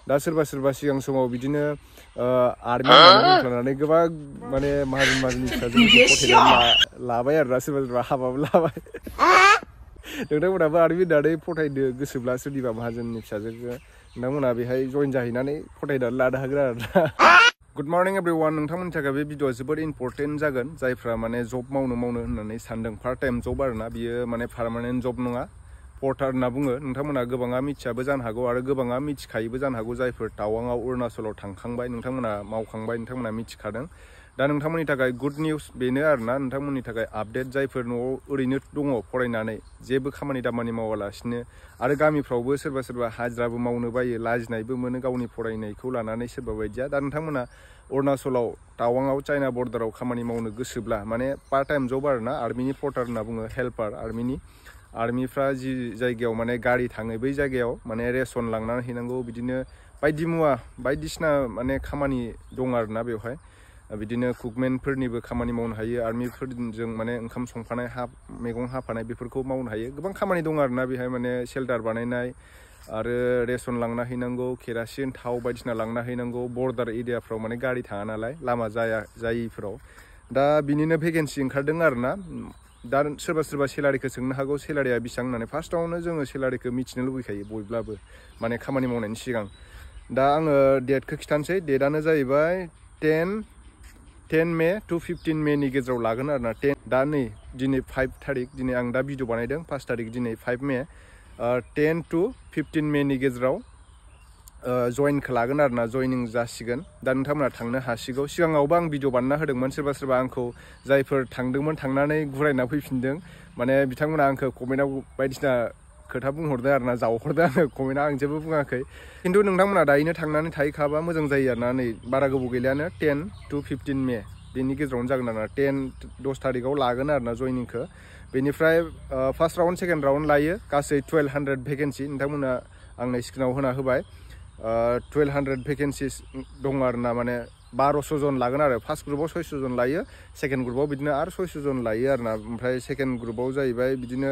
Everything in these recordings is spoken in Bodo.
दा सोरबा सिगां समाव बिदिनो आर्मि होननानै बुंफ्लांनानै गोबां माने माहाजोननि फिसाजोफोरखौ फथायनानै लाबाय आरो ना सोरबा हाबाबो लाबाय नोंथांमोनाबो आर्मि होननानै फथायनो गोसोब्ला सोरनिबा माहाजोननि फिसाजोखौ नोंथांमोना बेहाय जइन जाहैनानै फथायनानै लानो हागोन आरो ना गुड मर्निं एभ्रिवान नोंथांमोननि थाखाय बे भिडिअआ जोबोद इम्परटेन्ट जागोन जायफ्रा माने जब मावनो होननानै सानदों पार्ट टाइम जब आरोना बियो माने पार्मानेन्ट जब नङा पर्टार होनना बुङो नोंथांमोना गोबाङा मिथियाबो जानो हागौ आरो गोबाङा मिथिखायोबो जानो हागौ जायफोर टावांआव अरुणाचलाव थांखांबाय नोंथांमोना मावखांबाय नोंथांमोना मिथिखादों दा नोंथांमोननि थाखाय गुड निउस बेनो आरोना नोंथांमोननि थाखाय आपडेट जायफोर न'आव ओरैनो दङ फरायनानै जेबो खामानि दामानि मावालासिनो आरो गामिफ्रावबो सोरबा हाजिराबो मावनो बायो लाजिनायबो मोनो गावनि फरायनायखौ लानानै सोरबा बायदिया दा नोंथांमोना अरुणाचलाव टावांआव चाइना बर्डाराव खामानि मावनो गोसोब्ला माने पार्ट टाइम जब आरोना आर्मिनि पर्टार होनना बुङो हेल्पार आर्मिफ्रा जि जायगायाव माने गारि थाङो बै जायगायाव माने रेसन लांनानै हैनांगौ बिदिनो बायदि मुवा बायदिसिना माने खामानि दं आरोना बेवहाय बिदिनो कुकमेन्टफोरनिबो खामानि मावनो हायो आर्मिफोरजों माने ओंखाम संफानाय मैगं हाफानाय बेफोरखौ मावनो हायो गोबां खामानि दं आरोना बेहाय माने शेल्टार बानायनाय आरो रेसन लांना हैनांगौ केरासिन थाव बायदिसिना लांना हैनांगौ बर्डार एरियाफ्राव माने गारि थाङा नालाय लामा जायिफोराव दा बिनिनो भेकेन्सि ओंखारदों आरोना दा सोरबा सेलारिखौ सोंनो हागौ सेलारिया बेसेबां होननानै फार्स्टआवनो जोङो सेलारिखौ मिथिनो लुबैखायो बयब्लाबो माने खामानि मावनायनि सिगां दा आङो डेटखौ खिथानोसै डेटआनो जाहैबाय 10 मे टु 15 मेनि गेजेराव लागोन आरोना दा नै दिनै 5 थारिख दिनै आं दा भिडिअ बानायदों 5 थारिख दिनै 5 मे 10 टु 15 मेनि गेजेराव जइनखौ लागोन आरोना जइनिं जासिगोन दा नोंथांमोना थांनो हासिगौ सिगाङावबो आं भिडिअ बानायना होदोंमोन सोरबा आंखौ जायफोर थांदोंमोन थांनानै घुरायना फैफिनदों माने बिथांमोना आंखौ कमेन्टआव बायदिसिना खोथा बुंहरदों आरोना जावहरदों आङो कमेन्टआ आं जेबो बुङाखै खिन्थु नोंथांमोना दायैनो थांनानै थाहैखाबा मोजां जायो आरोना नै बारा गोबाव गैलायानो 10 टु 15 मे बेनि गेजेरावनो जागोन आरोना 10 थारिखआव लागोन आरोना जइनिंखौ बेनिफ्राय फार्स्ट राउन्ड सेकेन्ड राउन्ड लायो गासै 1200 भेकेन्सि नोंथांमोना आंनो स्क्रिनाव होना होबाय 1200 भेकेन्सिस दं आरोना माने 1200 जन लागोन आरो फार्स्ट ग्रुपआव 600 जन लायो सेकेन्ड ग्रुपआव बिदिनो आरो 600 जन लायो आरोना ओमफ्राय सेकेन्ड ग्रुपआव जाहैबाय बिदिनो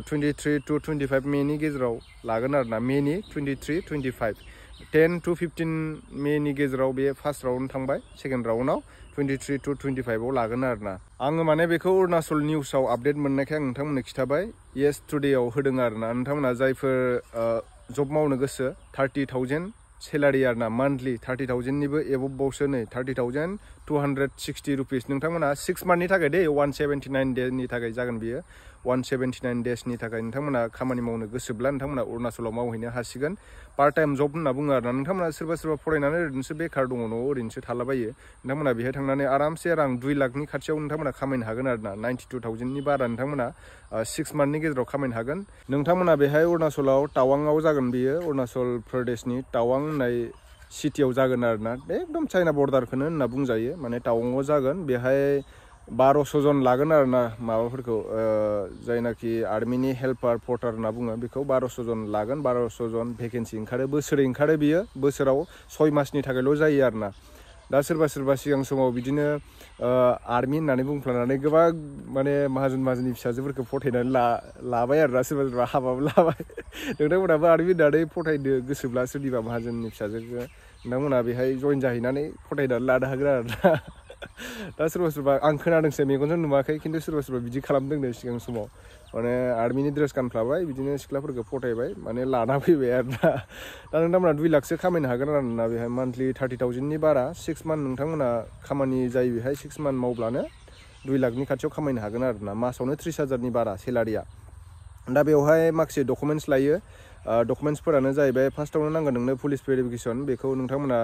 23 टु 25 मेनि गेजेराव लागोन आरोना मेनि 23 25 10 टु 15 मेनि गेजेराव बे फार्स्ट राउन्ड थांबाय सेकेन्ड राउन्डआव 23 टु 25आव लागोन आरोना आङो माने बेखौ अरुणाचल निउसाव आपडेट मोननायखाय आं नोंथांमोननो खिथाबाय येस टुडेआव होदों आरोना नोंथांमोना जायफोर जब मावनो गोसो 30,000 सेलारि आरोना मान्थलि 30,000निबो एबभबावसो नै 30,260 रुपिस नोंथांमोना 6 मान्थनि थाखाय दे 179 डेनि थाखाय जागोन बियो 179 डेसनि थाखाय नोंथांमोना खामानि मावनो गोसोब्ला नोंथांमोना अरुणाचलाव मावहैनो हासिगोन पार्ट टाइम जब होनना बुङो आरोना नोंथांमोना सोरबा फरायनानै ओरैनोसो बेखार दङ न'आव ओरैनोसो थालाबायो नोंथांमोना बेहाय थांनानै आरामसे रां 2 लाखनि खाथियाव नोंथांमोना खामायनो हागोन आरोना 92,000नि बारा नोंथांमोना 6 मान्थनि गेजेराव खामायनो हागोन नोंथांमोना बेहाय अरुणाचलाव टावांआव जागोन बियो अरुणाचल प्रदेशनि टावां होननाय सिटियाव जागोन आरोना एकदम चाइना बर्डारखौनो होनना बुंजायो माने टावांआव जागोन बेहाय 1200 जन लागोन आरोना माबाफोरखौ जायनाखि आर्मिनि हेल्पार पर्टार होनना बुङो बेखौ 1200 जन लागोन 1200 जन भेकेन्सि ओंखारो बोसोरै ओंखारो बियो बोसोराव 6 मासनि थाखायल' जायो आरोना दा सोरबा सिगां समाव बिदिनो आर्मि होननानै बुंफ्लांनानै गोबां माने माहाजोननि फिसाजोफोरखौ फथायनानै लाबाय आरोना सोरबा हाबाबो लाबाय नोंथांमोनाबो आर्मि होननानै फथायनो गोसोब्ला सोरनिबा माहाजोननि फिसाजोखौ नोंथांमोना बेहाय जइन जाहैनानै फथायनानै लानो हागोन आरोना दा सोरबा आं खोनादोंसो मेगनजों नुवाखै खिन्थु सोरबा बिदि खालामदोंनो सिगां समाव माने आर्मिनि ड्रेस गानफ्लाबाय बिदिनो सिख्लाफोरखौ फथायबाय माने लाना फैबाय आरोना दा नोंथांमोना 2 लाखसो खामायनो हागोन आरोना बेहाय मान्थलि 30,000नि बारा 6 मान्थ नोंथांमोना खामानि जायो बेहाय 6 मान्थ मावब्लानो 2 लाखनि खाथियाव खामायनो हागोन आरोना मासावनो 30,000नि बारा सेलारिया दा बेवहाय माखासे डकुमेन्टस लायो डकुमेन्टसफोरानो जाहैबाय फार्स्टआवनो नांगोन नोंनो पुलिस भेरिफिकेसन बेखौ नोंथांमोना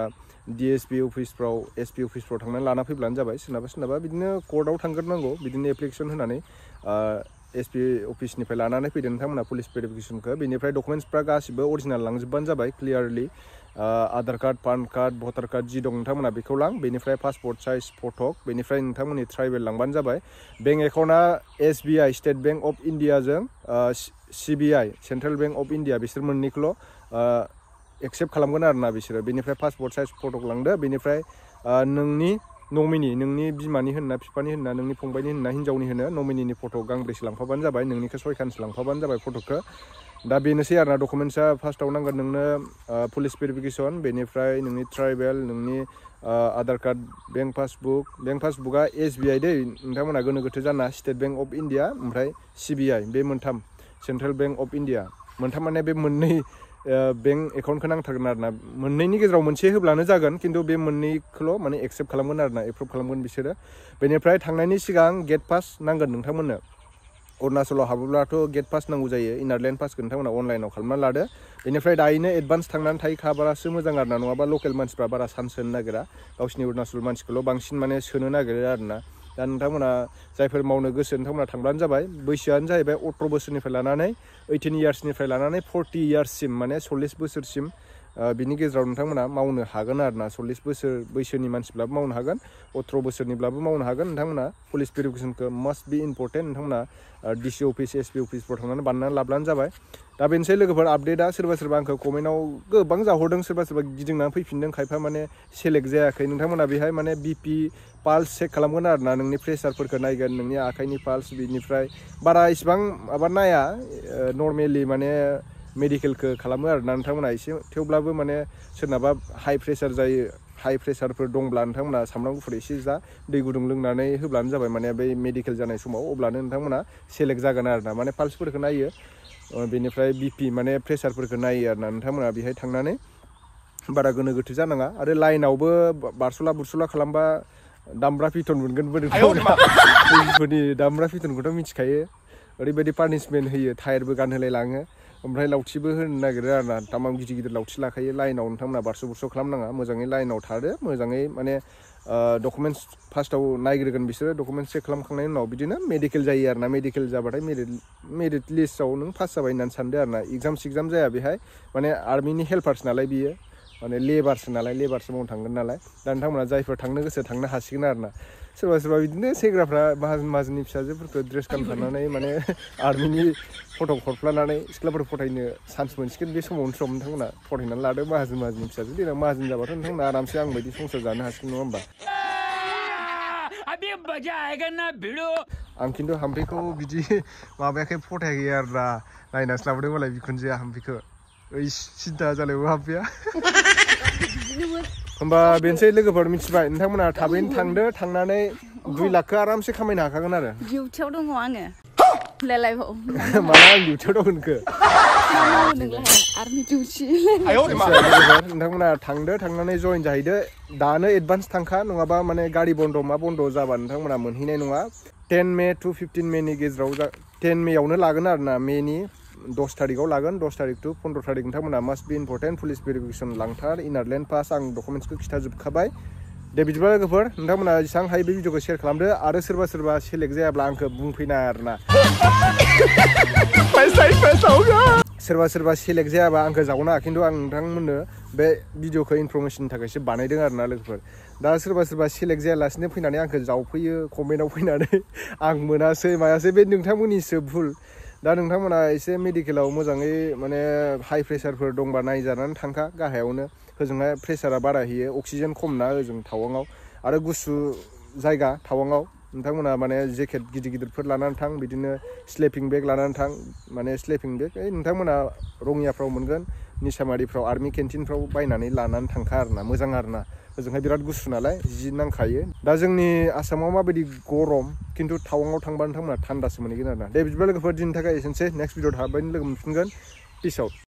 DSP अफिसफ्राव SP अफिसफ्राव थांनानै लाना फैब्लानो जाबाय सोरनाबा बिदिनो कर्टआव थांग्रोनांगौ बिदिनो एप्लिकेसन होनानै SP अफिसनिफ्राय लानानै फैदो नोंथांमोना पुलिस भेरिफिकेसनखौ बेनिफ्राय डकुमेन्टसफ्रा गासिबो अरिजिनाल लांजोबबानो जाबाय clearly Aadhaar card PAN card voter card जि दं नोंथांमोना बेखौ लां बेनिफ्राय पासपर्ट साइज फटक बेनिफ्राय नोंथांमोननि ट्राइबेल लांबानो जाबाय बेंक एकाउन्टआ SBI स्टेट बेंक अफ इन्डियाजों CBI central bank of India बिसोर मोननैखौल' एक्सेप्ट खालामगोन आरोना बिसोरो बेनिफ्राय पासपर्ट साइज फटक लांदो बेनिफ्राय नोंनि नमिनि नोंनि बिमानि होनना बिफानि होनना नोंनि फंबायनि होनना हिनजावनि होनो नमिनिनि फट' गांब्रैसो लांफाबानो जाबाय नोंनिखौ 6खानसो लांफाबानो जाबाय फट'खौ दा बेनोसै आरोना डकुमेन्ट्सआ फार्स्टआव नांगोन नोंनो पुलिस भेरिफिकेसन बेनिफ्राय नोंनि ट्राइबेल नोंनि आधार कार्ड बेंक पासबुकआ SBI दै नोंथांमोना गोनो गोथो जाना स्टेट बेंक अफ इन्डिया ओमफ्राय CBI बे मोनथाम सेन्ट्रेल बेंक अफ इन्डिया मोनथाम माने बे मोननै बेंक एकाउन्टखौ नांथारगोन आरोना मोननैनि गेजेराव मोनसे होब्लानो जागोन खिन्थु बे मोननैखौल' माने एक्सेप्ट खालामगोन आरोना एप्रुभ खालामगोन बिसोरो बेनिफ्राय थांनायनि सिगां गेट पास नांगोन नोंथांमोननो अरुणाचलाव हाबोब्लाथ' गेट पास नांगौ जायो इनारलेण्ड पासखौ नोंथांमोना अनलाइनाव खालामनानै लादो बेनिफ्राय दायैनो एडभान्स थांनानै थाहैखाबासो मोजां आरोना नङाबा लकेल मानसिफ्रा बारा चान्स होनो नागिरा गावसिनि अरुणाचल मानसिखौल' बांसिन माने सोनो नागिरो आरोना दा नोंथांमोना जायफोर मावनो गोसो नोंथांमोना थांब्लानो जाबाय बैसोआनो जाहैबाय 18 बोसोरनिफ्राय लानानै 18 इयार्सनिफ्राय लानानै 40 इयार्ससिम माने 40 बोसोरसिम बिनि गेजेराव नोंथांमोना मावनो हागोन आरोना 40 बोसोर बैसोनि मानसिब्लाबो मावनो हागोन 18 बोसोरनिब्लाबो मावनो हागोन नोंथांमोना पुलिस भेरिफिकेसनखौ मास्ट बि इम्परटेन्ट नोंथांमोना DC अफिस SP अफिसफ्राव थांनानै बानायनानै लाब्लानो जाबाय दा बेनोसै लोगोफोर आपडेटआ सोरबा आंखौ कमेन्टआव गोबां जाहरदों सोरबा गिदिंनानै फैफिनदों खायफा माने सेलेक्ट जायाखै नोंथांमोना बेहाय माने BP पाल्स चेक खालामगोन आरोना नोंनि प्रेसारफोरखौ नायगोन नोंनि आखाइनि पाल्स बिनिफ्राय बारा इसिबां माबा नाया नर्मेलि माने मेडिकेलखौ खालामो आरोना नोंथांमोना एसे थेवब्लाबो माने सोरनाबा हाइ प्रेसार जायो हाइ प्रेसारफोर दंब्ला नोंथांमोना सामब्राम गुफुर एसे जा दै गुदुं लोंनानै होब्लानो जाबाय माने बै मेडिकेल जानाय समाव अब्लानो नोंथांमोना सेलेक्ट जागोन आरोना माने पाल्सफोरखौ नायो बेनिफ्राय BP माने प्रेसारफोरखौ नायो आरोना नोंथांमोना बेहाय थांनानै बारा गोनो गोथो जानाङा आरो लाइनावबो बारस'ला बुरस'ला खालामबा दामब्रा पिटन मोनगोनबो नोंथांमोना दामब्रा पिटनखौथ' मिथिखायो ओरैबायदि पानिशमेन्ट होयो टायारबो गानहोलाय लाङो ओमफ्राय लावथिबो होनो नागिरो आरोना तामाम गिदिर लावथि लाखायो लाइनाव नोंथांमोना बारस' बुरस' खालामनाङा मोजाङै लाइनाव थादो मोजाङै माने डकुमेन्ट्स फार्स्टआव नायग्रोगोन बिसोरो डकुमेन्ट्स चेक खालामखांनायनि उनाव बिदिनो मेडिकेल जायो आरोना मेडिकेल जाबाथाय मेरिट लिस्टआव नों पास जाबाय होननानै सानदो आरोना एग्जाम जाया बेहाय माने आर्मिनि हेल्पार्स नालाय बियो माने लेबारसो मावनो थांगोन नालाय दा नोंथांमोना जायफोर थांनो गोसो थांनो हासिगोन आरोना सोरबा बिदिनो सेंग्राफ्रा माहाजोननि फिसाजोफोरखौ ड्रेस गानफानानै माने आर्मिनि फट' हरफ्लानानै सिख्लाफोर फथायनो चान्स मोनसिगोन बे समावनो सम नोंथांमोना फथायनानै लादो माहाजोननि फिसाजो देनां माहाजोन जाबाथ' नोंथांमोना आरामसे आं बायदि संसार जानो हासिगोन नङा होमबा आं खिन्थु हाम्पेखौ बिदि माबायाखै फथायाखै आरोना नायनासो लाबोदों मालाय बिखुनजोआ हाम्पेखौ ओइ सिन्था जालायबो हाम्पेया होमबा बेनोसै लोगोफोर मिथिबाय नोंथांमोना थाबैनो थांदो थांनानै 2 लाखखौ आरामसे खामायनो हाखागोन आरो डिउटियाव दङ आङो माला आं डिउटियाव दं होनखो आर्मि डिउटि नोंथांमोना थांदो थांनानै जइन जाहैदो दानो एडभान्स थांखा नङाबा माने गारि बन्द मा बन्द जाबा नोंथांमोना मोनहैनाय नङा 10 मे to 15 मेनि गेजेराव 10 मेयावनो लागोन आरोना मेनि 10 तारिखआव लागोन 10 तारिख to 15 तारिख नोंथांमोना मास्ट बि इम्परटेन्ट पुलिस भेरिफिकेसन लांथार इनारलेण्ड पास आं डकुमेन्ट्सखौ खिथाजोबखाबाय दे बिदिबा लोगोफोर नोंथांमोना जेसेबां हायो बे भिडिअखौ शेयार खालामदो आरो सोरबा सेलेक्ट जायाब्ला आंखौ बुंफैना आरोना सोरबा सेलेक्ट जायाबा आंखौ जावना खिन्थु आं नोंथांमोननो बे भिडिअखौ इनफरमेसननि थाखायसो बानायदों आरोना लोगोफोर दा सोरबा सेलेक्ट जायालासिनो फैनानै आंखौ जावफैयो कमेन्टआव फैनानै आं मोनासै मायासै बे नोंथांमोननिसो भुल दा नोंथांमोना एसे मेडिकेलाव मोजाङै माने हाइ प्रेसारफोर दंबा नायजानानै थांखा गाहायावनो होजोंहाय प्रेसारा बारा होयो अक्सिजेन खम ना ओजों टावाङाव आरो गुसु जायगा टावाङाव नोंथांमोना माने जेकेट गिदिरफोर लानानै थां बिदिनो स्लिपिं बेग लानानै थां माने स्लिपिं बेग नोंथांमोना रङियाफ्राव मोनगोन निसामारिफ्राव आर्मि केन्टिनफ्राव बायनानै लानानै थांखा आरोना मोजां आरोना ओजोंहाय बिराद गुसु नालाय जि नांखायो दा जोंनि आसामाव माबायदि गरम खिन्थु टावाङाव थांबा नोंथांमोना थान्दासो मोनहैगोन आरोना दे बिदिबा लोगोफोर दिनैनि थाखाय एसेनोसै नेक्स्ट भिडिअ थाबैनो लोगो मोनफिनगोन पिस आउट